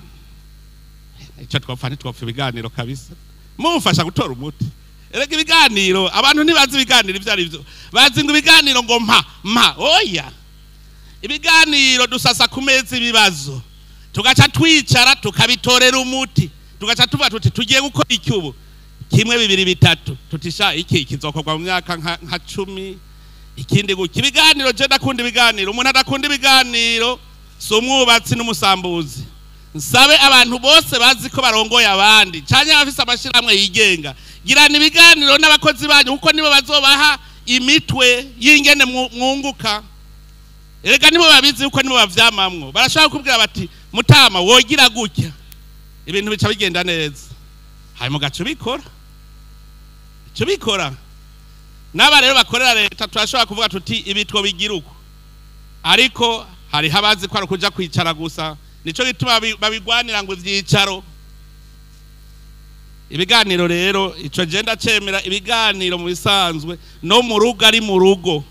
icyo twopfa ntitwopfa, ibiganiro kabisa mumfasha gutora umuti. Erega ibiganiro, abantu ntibazi ibiganiro ivyo ari byo, bazi ngo ibiganiro ngo mpa mpa. Oya, ibiganiro dusasa ku meza ibibazo, tugaca twicara tukabitorera umuti, tugaca tuvuga tuti tugiye gukora iki ubu, kimwe, bibiri, bitatu, tutisha iki kizokorwa mu myaka nka 10, ikindi guki. Ibiganiro, je ndakunda ibiganiro. Umuntu adakunda ibiganiro si umwubatsi n'umusambuzi. Nsabe abantu bose bazi ko barongoye abandi canke abafise amashirahamwe yigenga, girana ibiganiro n'abakozi banyu, kuko nibo bazobaha imitwe y'ingene mwunguka. Erega nibo babizi, kuko nibo bavyamamwo. Barashobora kukubwira bati mutama wogira gutya, ibintu bica bigenda neza, hanyuma ugaca ubikora, uca ubikora. N'aba rero bakorera leta turashobora kuvuga tuti ibi twobigira uko, ariko hariho abazi ko ari ukuja kwicara gusa, nico gituma babigwanira ngo ivyicaro. Ibiganiro rero ico je ndacemera. Ibiganiro mu bisanzwe no mu rugo, ari mu rugo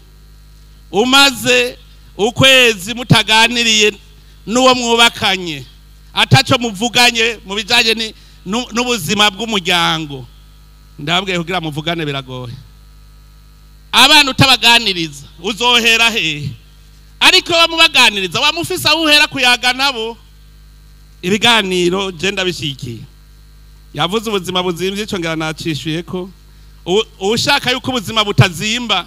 umaze ukwezi mutaganiriye n'uwo mwubakanye, ataco muvuganye mu bijanye n'ubuzima bw'umuryango, ndababwiye kugira muvugane biragoye. Abana utabaganiriza uzohera hehe? Ariko bamubaganiriza wamufise aho uhera kuyaga nabo. Ibiganiro je ndabishikiye. Yavuze ubuzima buzimvye, ico ngira nacishuye ko ushaka yuko ubuzima butazimba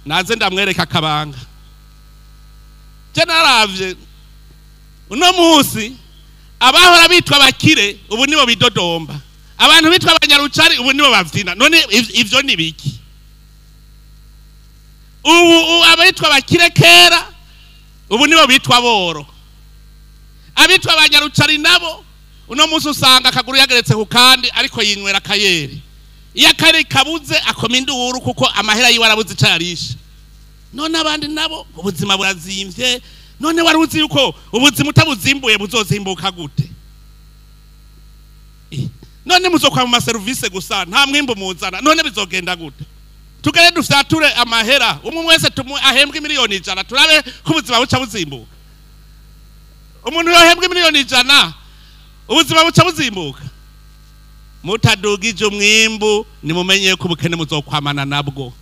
naze ndamwereka akabanga. Je naravye uno munsi abahora bitwa bakire ubu nibo bidodomba, abantu bitwa abanyarucari ubu nibo bavyina. None ivyo ni biki? Ubu abitwa bakire kera ubu nibo bitwa boro. Abitwa abanyarucari nabo uno munsi usanga akaguru yageretse ku kandi ariko yinywera kayeri. Iyo akari kabuze akoma induru kuko amahera yiwe arabuze ico yarisha. None abandi nabo ubuzima burazimvye. None wari uzi yuko ubuzima utabuzimbuye buzozimbuka gute? None muzokwa mu maserivisi gusa nta mwimbu muzana, none bizogenda gute? Tugere dufyature amahera umwe wese ahembwe 100,000,000 turabe ko ubuzima buca buzimbuka. Umuntu yohembwe 100,000,000 ubuzima buca buzimbuka. Mutadugije umwimbu nimumenye ko ubukene muzokwamana nabwo.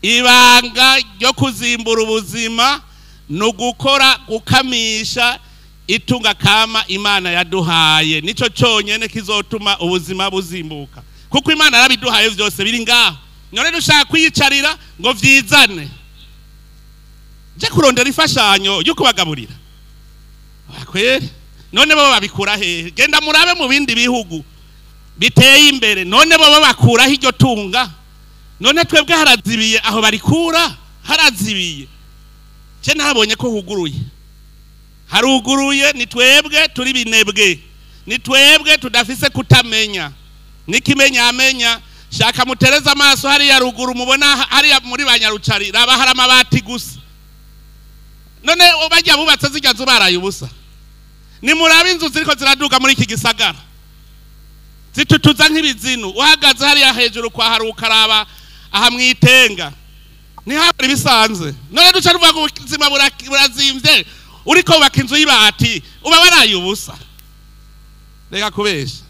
Ibanga ryo kuzimbura ubuzima no gukora gukamisha itunga kama Imana yaduhaye, nico cyonyene kizotuma ubuzima buzimbuka. Kuko Imana yarabiduhaye vyose biri ngaho. None dushaka kwiyicarira ngo vyizane. Je kurondera ifashanyo yo kubagaburira. Kweri none bo babikura hehe? Genda murabe mu bindi bihugu biteye imbere, none bo bakuraho iryo tunga. None twebwe harazibiye aho barikura, harazibiye. Je nabonye ko huguruye. Haruguruye ni twebwe turi binebwe. Ni twebwe tudafise kutamenya. Nikimenya amenya. Shaka mutereza amaso hariya ruguru mubona hariya muri banyarucari raba hari amabati gusa. None bajya bubatse zijya zubaraye ubusa. Ni murabe inzu ziriko ziraduga muri iki gisagara. Zitutuza nk'ibizinu. Uhagaze hariya hejuru kwa harukaraba aha mwitenga. Ni habari bisanzwe. None duca ruvuga ngo ubuzima burazimvye. Uriko ubaka inzu y'ibati uba waraye ubusa. Reka kubesha.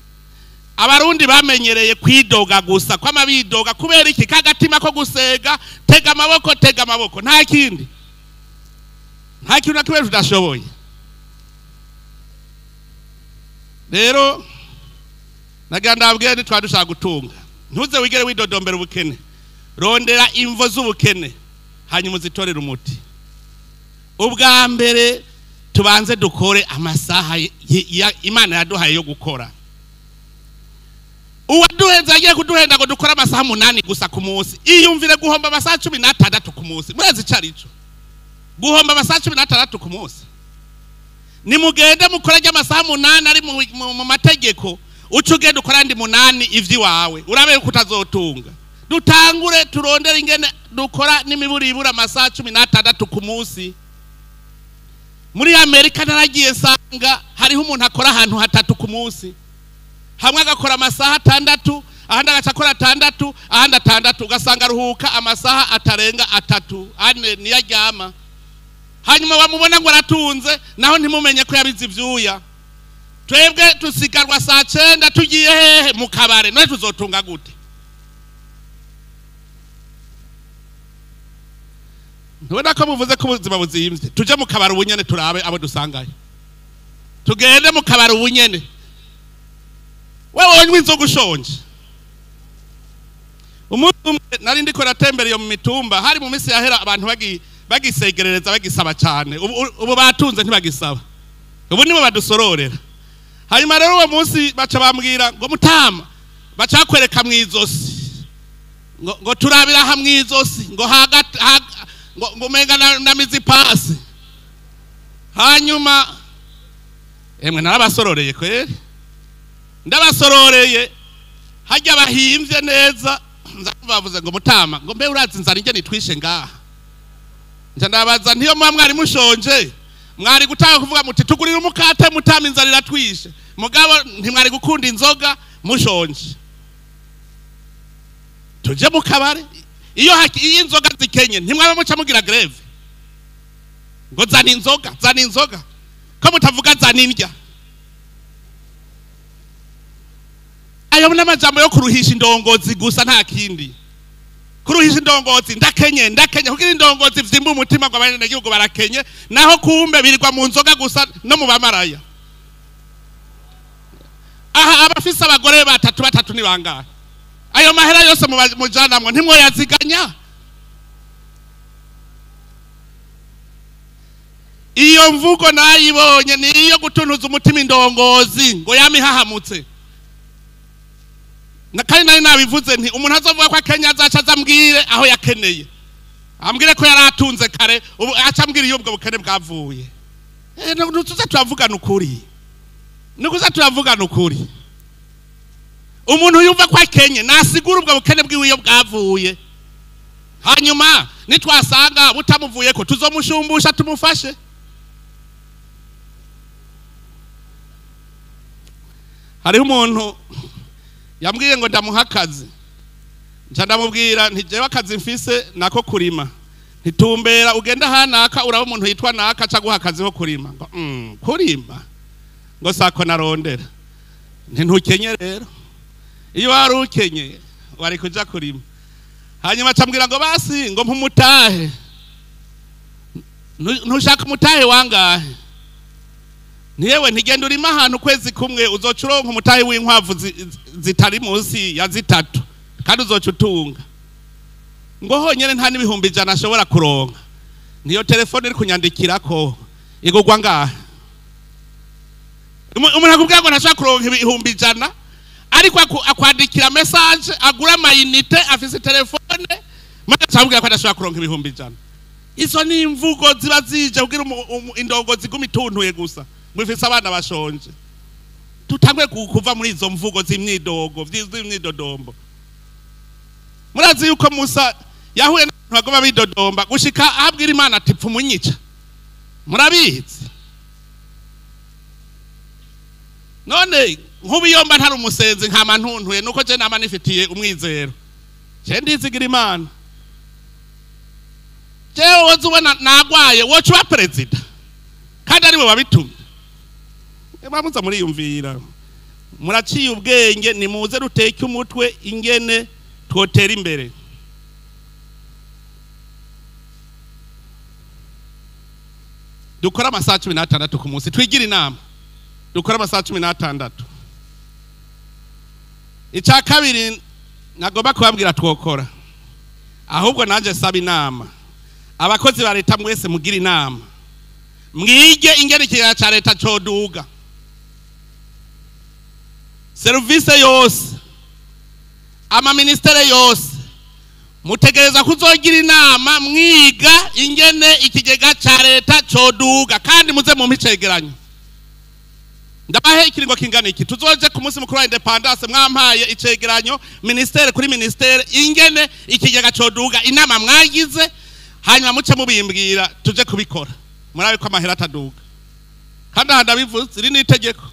Abarundi bamenyereye kwidoga gusa, kwama bidoga kubera iki? Kagatima ko gusega, tega amaboko, tega amaboko, nta kindi. Nta kintu na kimwe tudashoboye. Rero nagira ndabwire nitwa dushaka gutunga. Ntuze wigere widodombera ubukene. Rondera imvo z'ubukene hanyuma uzitorere umuti. Ubwa mbere tubanze dukore amasaha Imana yaduhaye yo gukora. Uwaduhenze agiye kuduhenda ngo dukore amasaha 8 gusa ku munsi. Iyumvire guhomba amasaha 16 ku munsi. Murazi icarico? Guhomba amasaha 16 ku munsi. Nimugende mukora amasaha 8 ari mu mategeko, uca ugenda ukora andi 8 ivyiwawe. Urabe ko utazotunga. Dutangure turondere ingene dukora n'imiburibura amasaha 16 ku munsi. Muri Amerika naragiye nsanga hariho umuntu akora ahantu 3 ku munsi. Hamwe agakora amasaha 6, ahandi agaca akora 6, ahandi 6, ugasanga aruhuka amasaha atarenga 3, 4 niyo aryama. Hanyuma bamubona ngo aratunze, naho ntimumenye ko yabize ivyuya. Twebwe tusigarwa saa 9 tugiye hehe? Mu kabare. None tuzotunga gute? Ntubona ko muvuze ko ubuzima buzimvye? Tuje mu kabare ubunyene turabe abo dusangayo. Tugende mu kabare ubunyene. Wewe wonywe inzoga ushonje. Umunsi umwe nari ndiko natembera iyo mu mitumba, hari mu minsi yahera abantu bagisegerereza bagisaba cyane. Ubu batunze ntibagisaba. Ubu nibo badusororera. Hanyuma rero uwo munsi baca bambwira ngo mutama, baca bakwereka mwizosi. Ngo turabira ha mwizosi, ngo hagati ngo umenga na mizi pasi. Hanyuma emwe narabasororeye kweri. Ndabasororeye hajya bahimvye neza, nzabavuze ngo mutama, ngo mbe urazi inzara inge nitwishe ngaha. Nca ndabaza ntiyo mwa mwari mushonje, mwari gutanga kuvuga muti tugurira umukate mutama inzara iratwishe. Mugabo ntimwari gukunda inzoga mushonje. Tuje mu kabare iyo inzoga zikenye ntimwaba muca mugira greve. Ngo zana inzoga, zana inzoga. Ko mutavuga zana indya. Ayo n'amajambo yo kuruhisha indongozi gusa nta kindi. Kuruhisha indongozi ndakenye ndakenye kugira indongozi vyimba umutima ngo abanyagihugu barakenye, naho kumbe birirwa mu nzoga gusa no mu bamaraya. Aha abafise abagore batatu batatu ni bangahe? Ayo mahera yose mujanamwe ntimwoyaziganya. Iyo mvugo nayibonye ni iyo gutuntuza umutima indongozi ngo yamihahamutse. Na kandi nari nabivuze nti umuntu azovuga ko Kenya azaca azambwire aho yakeneye. Ambwire ko yaratunze kare, ubu acambwira iyo ubwo bukene bwavuye. Nutuza turavugana ukuri. Nukuza turavugana ukuri. Umuntu yumva ko akenye nasigura ubwo bukene bwiwe iyo bwavuye. Hanyuma nitwasanga butamuvuye ko tuzomushumbusha tumufashe. Hariho umuntu yambwiye ngo ndamuha akazi. Nca ndamubwira nti jewe akazi mfise nako kurima. Ntitumbera ugenda hanaka uraba umuntu yitwa naka aca guha akazi ho kurima. Ngo kurima ngo sako narondera. Nti ntukenye rero. Iyo wari ukenye wari kuja kurima. Hanyuma acambwira ngo basi ngo mpumutahe. Ntushaka umutahe wangahe? Niyewe ntigenda urima ahantu kwezi kumwe uzoca uronka umutahe w'inkwavu zitari munsi ya zitatu kandi uzoca utunga. Ngo honyene nta n'ibihumbi 100 ashobora kuronka. Niyo telefone iri kunyandikirako igurwa ngahe? Umuntu akubwira ngo ntashobora kuronka ibihumbi 100 ariko akwandikira message agura amayinite afise telefone maze acamubwira ko adashobora kuronka ibihumbi 100. Izo ni imvugo ziba zije kugira indongo ziguma ituntuye gusa. Mwifise abana bashonje. Tutangwe kuva muri izo mvugo z'imyidogo, z'imyidodombo. Murazi yuko Musa yahuye n'abantu bagoma bidodomba gushika abwira Imana ati pfa umunyica. Murabizi. None nkubi yomba ntari umusenzi nkama ntuntuye nuko je nama nifitiye umwizero. Je ndizigira Imana. Jewe woza nagwaye woca uba perezida. Kandi ari we wabitumye. Bamuza muriyumvira. Muraciye ubwenge nimuze ruteke umutwe ingene twotera imbere. Dukora amasaha 16 ku munsi twigira inama. Dukora amasaha 16. Icya kabiri nagomba kubabwira twokora. Ahubwo nanje saba inama. Abakozi ba leta mwese mugira inama. Mwige ingene ikigega ca leta coduga. Service yose, ama ministere yose mutegereza kuzogira inama mwiga ingene ikigega ca leta coduga kandi muze mu micegeranyo. Ndabahe ikiringo kingana iki tuzoje ku munsi mukuru wa independence mwampaye icegeranyo ministere kuri ministere ingene ikigega coduga inama mwagize hanyuma muce mubimbwira tuje kubikora. Murabe ko amahera ataduga. Kandi aha ndabivuze iri ni itegeko.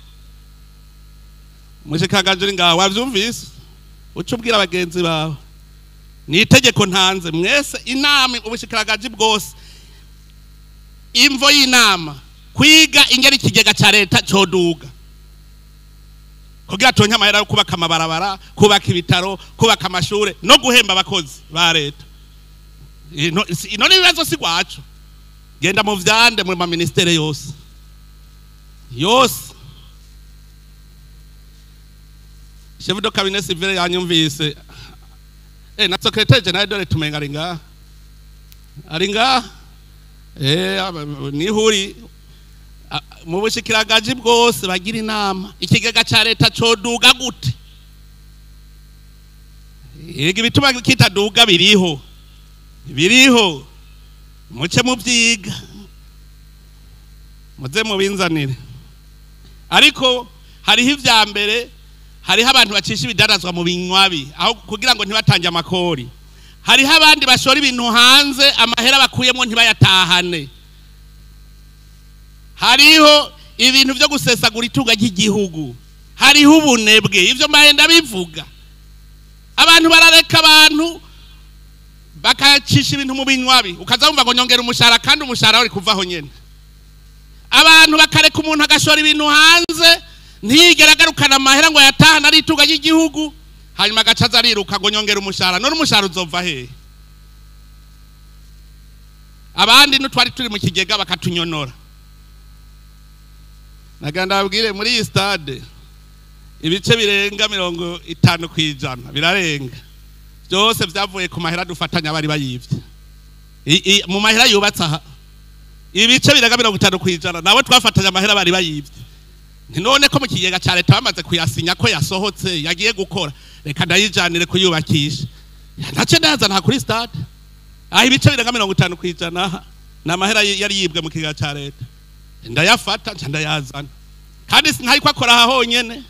Mushikanganje uri ngaho wavyumvise uca ubwira abagenzi bawe. Ni itegeko ntanze mwese inama ubushikiranganje bwose. Imvo y'inama kwiga ingene ikigega ca leta coduga. Kugira tonke amahera yo kubaka amabarabara, kubaka ibitaro, kubaka amashure no guhemba abakozi ba leta. Ino ni ibibazo si gwacu. Genda mu vyande mu ma ministere yose. Yose. Chef de cabinet civil yanyumvise. Na secrétaire général dore tumenga aringa. Aringa nihuri mu bushikiranganje bwose bagira inama ikigega ca leta coduga gute. Yega ibituma kitaduga biriho. Biriho. Muce muvyiga. Muze mubinzanire. Ariko hariho ivya mbere hariho abantu bacisha ibidarazwa mu binywabi aho kugira ngo ntibatange amakori. Hariho abandi bashora ibintu hanze amahera bakuyemo ntibayatahane. Hariho ibintu byo gusesagura itunga ry'igihugu. Hariho ubunebwe ivyo mahenda bivuga. Abantu barareka abantu bakacisha ibintu mu binywabi ukaza wumva ngo nyongera umushahara kandi umushahara uri kuvaho nyene. Abantu bakareka umuntu agashora ibintu hanze ntiyigera agarukana amahera ngo yatahana ari itunga ry'igihugu hanyuma agacaza ariruka ngo nyongera umushahara none umushahara uzova hehe? Abandi n'utwari turi mu kigega bakatunyonora. Naganda abwire muri iyi stade ibice birenga 50% birarenga byose byavuye ku mahera dufatanya bari bayivye. Mu mahera yubatse aha ibice birenga 50% nabo twafatanya amahera bari bayivye. None ko mu kigega ca leta bamaze kuyasinya ko yasohotse yagiye gukora reka ndayijanire kuyubakisha. Nace ndaza nta kuri stade. Aho ibice birenga 50% n'amahera yari yibwe mu kigega ca leta. Ndayafata nca ndayazana. Kandi ntariko akora aha honyene.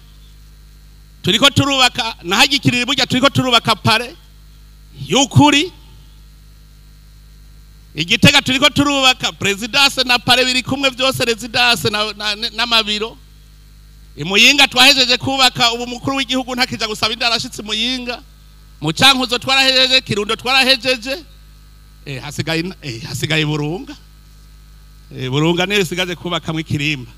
Turiko turubaka nahagikirira burya, turiko turubaka palais y'ukuri. Igitega turiko turubaka présidence na palais biri kumwe vyose, résidence n'amabiro. Imuyinga twahejeje kubaka, ubu mukuru w'igihugu ntakija gusaba indara ashitse Imuyinga. Mu Cankuzo twarahejeje, Kirundo twarahejeje, hasigaye Burunga. Burunga niyo isigaje kubakamwo ikirimba,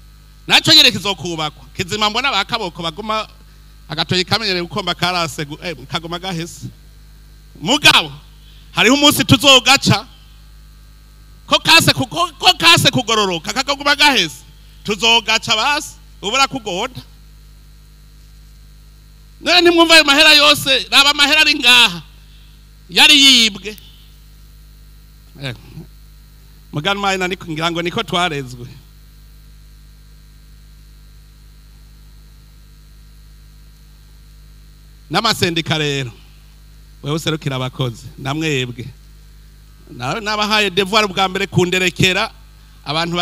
naco nyene kizokubakwa kizima. Mbona bakaboko baguma agatoyi kamenyereye gukomba karase kagoma gahese. Mugabo hariho umunsi tuzogaca ko kase kuko ko kase kugororoka kakaguma gahese, tuzogaca basi ubura kugonda. None ntimwumva ayo mahera yose? Raba amahera ari ngaha yari yibwe. Muganwa na niko ngira ngo niko twarezwe. N'amasendika rero, wewe userukira abakozi, namwebwe nabahaye devoir bwa mbere kunderekera abantu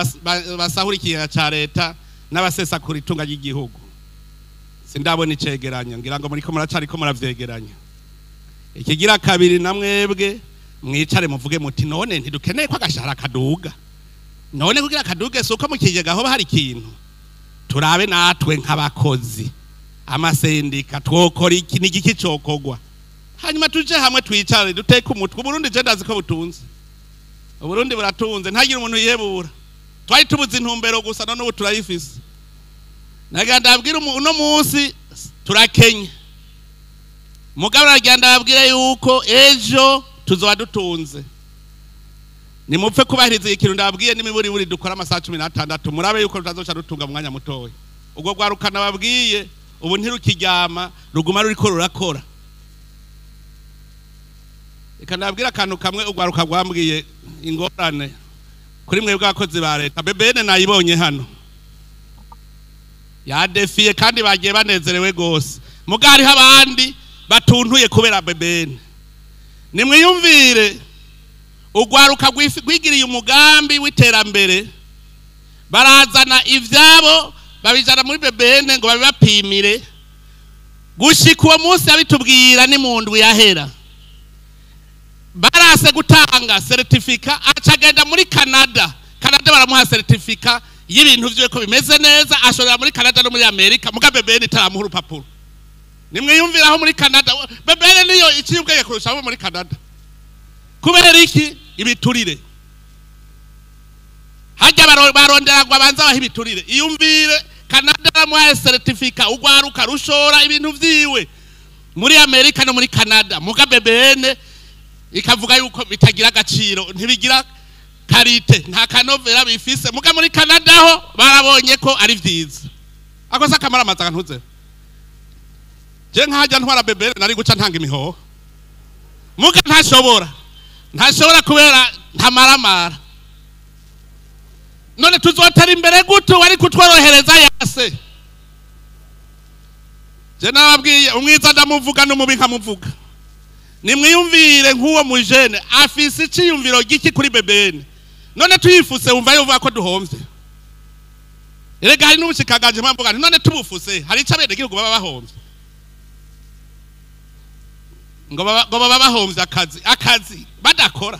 basahura ikigega ca leta n'abasesakura itunga ry'igihugu. Sindabona icegeranyo, ngira ngo muriko muracariko muravyegeranya. Ikigira kabiri, namwebwe mwicare muvuge muti: none ntidukeneye ko agashahara kaduga? None kugira kaduge si uko mu kigega hoba hari ikintu? Turabe natwe nk'abakozi, amasendika, twokora iki, n'igiki cokogwa. Hanyuma tuje hamwe, twicare, duteke umutwe. Uburundi je ndazi ko butunze, Uburundi buratunze, ntagire umuntu yihebura. Twari tubuze intumbero gusa, none ubu turayifise. Nagira ndabwira uno munsi turakenya, mugabo nagira ndababwire yuko ejo tuzoba dutunze. Nimupfe kubahiriza ikintu ndababwiye n'imiburiburi dukora amasaha 16, murabe yuko tutazoca dutunga mu mwanya mutoya. Ubwo rwarukana babwiye ubu ntirukiryama, ruguma ruriko rurakora. Reka ndababwire akantu kamwe urwaruka rwambwiye, ingorane kuri mwebwe abakozi ba leta. BBN nayibonye hano yadefiye, kandi bagiye banezerewe gose. Muga hariho abandi batuntuye kubera BBN. Nimwiyumvire urwaruka rwigiriye umugambi w'iterambere, barazana ivyabo babijana muri BBN ngo babibapimire. Gushika uwo munsi yabitubwira ni mu ndwi yahera, barase gutanga certificat. Aca agenda muri Canada, Canada baramuha certificat y'ibintu vyiwe ko bimeze neza, ashorera muri Canada no muri Amerika, muga BBN itaramuha urupapuro. Nimwiyumvira aho muri Canada, BBN niyo iciye ubwenge kurusha abo muri Canada. Kubera iki? Ibiturire. Hajya barondera ngo abanza baha ibiturire. Iyumvire, Canada baramuhaye certificat, ugwaruka rushora ibintu vyiwe muri Amerika no muri Canada, muga BBN ikavuga yuko bitagira agaciro, ntibigira qualité, nta kanovera bifise. Muga muri Canada ho barabonye ko ari vyiza. Ako se akamara amazi ntuze. Je nkajya ntwara BBN nari guca ntanga imihoho, muga ntashobora kubera ntamaramara. None tuzotera imbere gute wari kutworohereza yase? Je nababwiye, umwiza ndamuvuga n'umubi nkamuvuga. Nimwiyumvire nk'uwo mujene afise iciyumviro giki kuri BBN? None tuyifuse, wumva yuva ko duhomvye? Erega hari n'ubushikanganje mpamvuga nti none tubufuse hari ico abenegihugu baba bahomvye? Ngo baba bahomvye akazi badakora.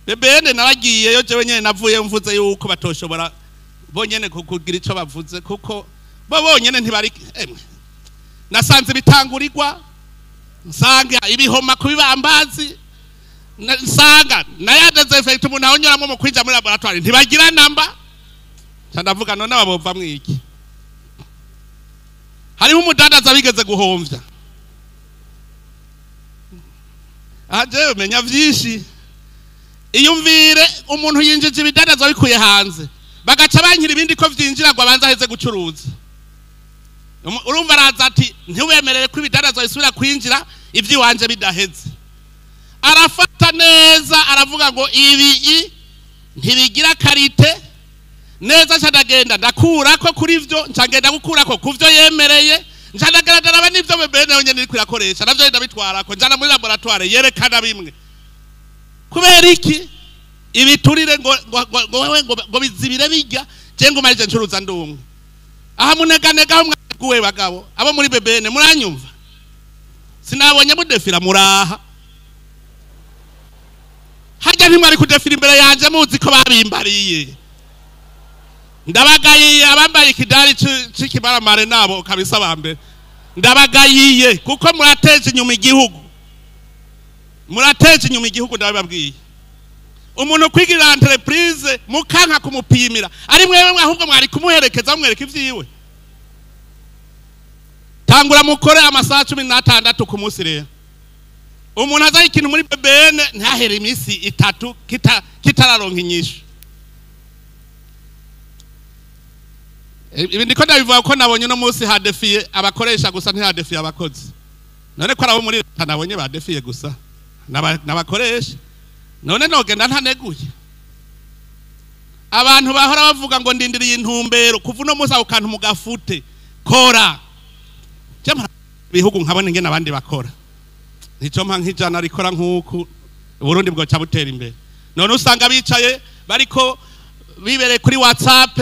BBN naragiyeyo jewe nyene, navuye mvuze yuko batoshobora bonyene kugira ico bavuze, kuko bo bonyene ntibari emwe. Nasanze bitangurirwa, nsanga ibihoma ku bibambazi, nsanga naya désinfectant umuntu ahonyoramo mu kwinjira muri laboratoire ntibagira namba. Nca ndavuga: none aba bovamwo iki? Hariho umudandaza bigeze guhomvya. Aha jewe menya vyinshi. Iyumvire umuntu yinjije ibidandazwa bikuye hanze, bagaca bankira ibindi ko vyinjira ngo abanze aheze gucuruza. Urumva araza ati: ntiwemerere ko ibidandazwa bisubira kwinjira ivy'iwanje bidaheze. Arafata neza, aravuga ngo ibi ntibigira qualité neza. Nca ndagenda ndakurako kuri vyo, nca ngenda gukurako kuvyo yemereye, nca ndagenda ndaraba n'ivyo BBN yonyene iriko irakoresha, navyo ndabitwarako, njana muri laboratoire yerekana bimwe. Kubera iki? Ibiturire ngo ngo wewe ngo bizibire bijya je ngo marije ncuruza ndumwe. Aha muneganega aho mwaguwe bagabo abo muri BBN muranyumva. Sinabonye mudefira muraha. Hajya ntimwari kudefira imbere yanje muzi ko babimbariye. Ndabagayiye abambaye ikidari c'ikimaramare nabo kabisa bambe. Ndabagayiye kuko murateje inyuma igihugu. Murateje inyuma igihugu ndababwiye. Umuntu kwigirira entreprise mukanka kumupimira ari mwewe ahubwo mwari kumuherekeza mwereka ivyiwe. Tangura mukore amasaha 16 ku munsi rero. Umuntu azaye ikintu muri BBN ntahere iminsi itatu kitararonka inyishu. Ibi ndiko ndabivuga ko nabonye no munsi hadefiye abakoresha gusa ntihadefiye abakozi. None ko arabo muri leta nabonye badefiye gusa n'abakoresha. None nogenda ntaneguye. Abantu bahora bavuga ngo ndindiriye intumbero kuva no munsi ako kantu mugafute kora. Bihugu nkabona ingene abandi bakora. Nico mpa nk'ijana rikora nkuku Burundi bwo cabutera imbere. None usanga bicaye bariko bibereye kuri WhatsApp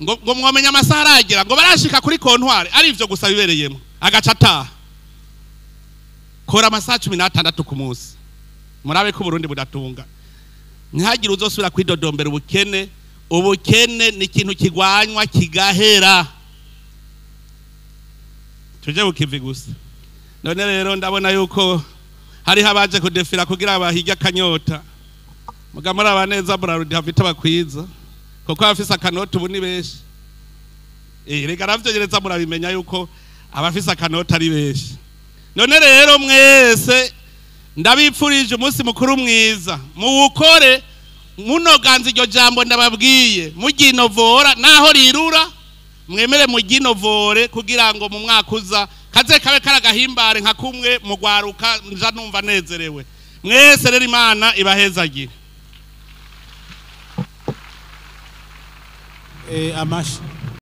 ngo mwomenya amasaha aragira ngo barashika kuri kontwari ari ivyo gusa bibereyemo agaca ataha. Kora amasaha 16 ku munsi. Murabe ko Burundi budatunga. Ntihagire uzosubira kwidodombera ubukene. Ubukene ni ikintu kigwanywa kigahera. Tuje bukivi gusa. None rero ndabona yuko hari habaje kudefira kugira abahirya kanyota. Mugamura abaneza Brarudi havita bakwiza. Kuko abafise akanota ubu ni benshi. Rega navyo murabimenya yuko abafise akanota ari benshi. None rero mwese ndabipfurije umunsi mukuru mwiza. Muwukore munoganza iryo jambo ndababwiye. Muginovora naho rirura mwemere muginovore kugira ngo mu mwaka uza kaze kabe karagahimbare nka kumwe mugwaruka nja numva nezerewe. Mwese rero Imana ibahezagire. Amashi.